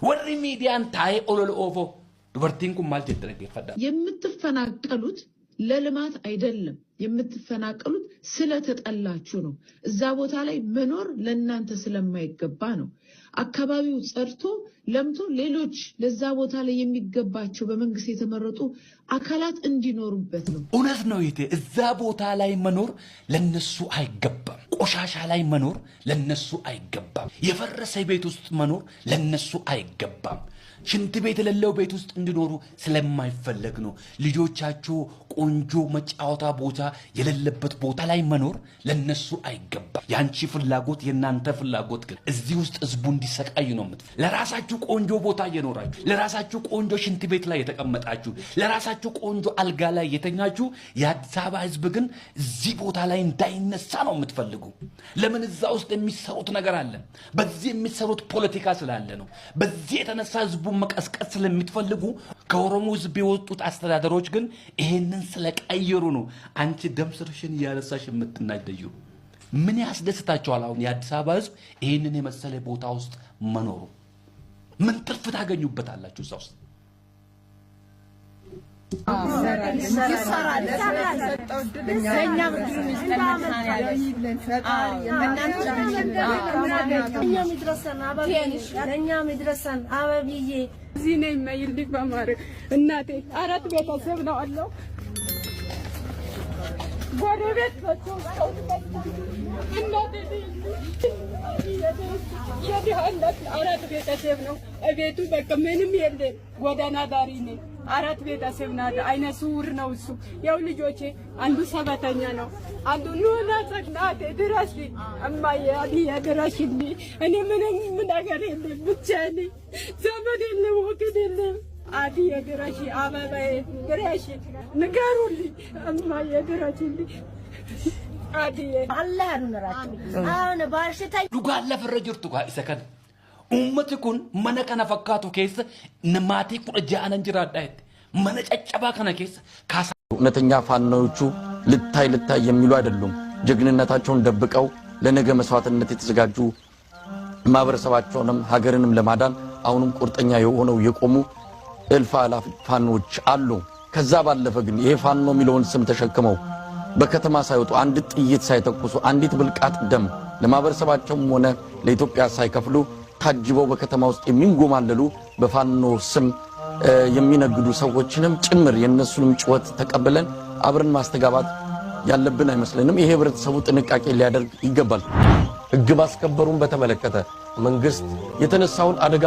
Warri miidiyaan taa'ee olola oofoo dubartiin kun maal jette dhaggeeffadhaa. የምትፈናቀሉት ለልማት አይደለም። የምትፈናቀሉት ስለተጠላችሁ ነው። እዛ ቦታ ላይ መኖር ለእናንተ ስለማይገባ ነው። አካባቢው ጸድቶ ለምቶ ሌሎች ለዛ ቦታ ላይ የሚገባቸው በመንግስት የተመረጡ አካላት እንዲኖሩበት ነው። እውነት ነው ይቴ። እዛ ቦታ ላይ መኖር ለነሱ አይገባም። ቆሻሻ ላይ መኖር ለነሱ አይገባም። የፈረሰ ቤት ውስጥ መኖር ለነሱ አይገባም። ሽንት ቤት የሌለው ቤት ውስጥ እንዲኖሩ ስለማይፈለግ ነው። ልጆቻቸው ቆንጆ መጫወታ ቦታ የሌለበት ቦታ ላይ መኖር ለነሱ አይገባም። የአንቺ ፍላጎት፣ የእናንተ ፍላጎት ግን እዚህ ውስጥ ህዝቡ እንዲሰቃይ ነው። ለራሳችሁ ቆንጆ ቦታ እየኖራችሁ፣ ለራሳችሁ ቆንጆ ሽንት ቤት ላይ የተቀመጣችሁ፣ ለራሳችሁ ቆንጆ አልጋ ላይ የተኛችሁ፣ የአዲስ አበባ ህዝብ ግን እዚህ ቦታ ላይ እንዳይነሳ ነው የምትፈልጉ። ለምን? እዛ ውስጥ የሚሰሩት ነገር አለ። በዚህ የሚሰሩት ፖለቲካ ስላለ ነው። በዚህ የተነሳ ህዝቡን መቀስቀስ ስለምትፈልጉ፣ ከኦሮሞ ህዝብ የወጡት አስተዳደሮች ግን ይሄንን ስለቀየሩ ነው አንቺ ደም ስርሽን እያነሳሽ የምትናደጂው። ምን ያስደስታቸዋል? አሁን የአዲስ አበባ ህዝብ ይሄንን የመሰለ ቦታ ውስጥ መኖሩ ምን ትርፍ ታገኙበታላችሁ እዛ ውስጥ? ይሰራል። ለእኛም እድሉን ይስጠን መድኃኒዓለም። ለእኛም ይድረሰን አበብዬ፣ ለእኛም ይድረሰን አበብዬ። እዚህ ነኝ የማይልኝ በማርያም እናቴ። አራት ቤተሰብ ነው አለው። ጎረቤት ናቸው። እናቴ የድሃ እናት፣ አራት ቤተሰብ ነው። እቤቱ በቃ ምንም የለም። ጎዳና ዳሪ ነኝ። አራት ቤተሰብ ናት። አይነ ስውር ነው እሱ። ያው ልጆቼ አንዱ ሰባተኛ ነው፣ አንዱ ኑና እናቴ ድረሽ፣ እማዬ አብዬ ድረሽልኝ። እኔ ምንም ነገር የለም፣ ብቻዬን፣ ዘመድ የለም፣ ወገን የለም። አብዬ ድረሽ፣ አበባዬ ድረሽ፣ ንገሩልኝ፣ እማዬ ድረሽልኝ አብዬ። አላህ ያኑራቸው። አሁን በሽታ Dhugaan lafarra jirtu kaa isa kana. Uummati kun mana kana fakkaatu keessa maatii 16nan jiraadhaa jette. Mana caccabaa kana keessa kaasaa እውነተኛ ፋኖዎቹ ልታይ ልታይ የሚሉ አይደሉም። ጀግንነታቸውን ደብቀው ለነገ መስዋዕትነት የተዘጋጁ፣ ማህበረሰባቸውንም ሀገርንም ለማዳን አሁንም ቁርጠኛ የሆነው የቆሙ እልፍ አላፍ ፋኖች አሉ። ከዛ ባለፈ ግን ይሄ ፋኖ የሚለውን ስም ተሸክመው በከተማ ሳይወጡ፣ አንድ ጥይት ሳይተኩሱ፣ አንዲት ብልቃጥ ደም ለማህበረሰባቸውም ሆነ ለኢትዮጵያ ሳይከፍሉ ታጅበው በከተማ ውስጥ የሚንጎማለሉ፣ በፋኖ ስም የሚነግዱ ሰዎችንም ጭምር የእነሱንም ጩኸት ተቀብለን አብረን ማስተጋባት ያለብን አይመስለንም። ይሄ ህብረተሰቡ ጥንቃቄ ሊያደርግ ይገባል። ህግ ማስከበሩን በተመለከተ መንግስት የተነሳውን አደጋ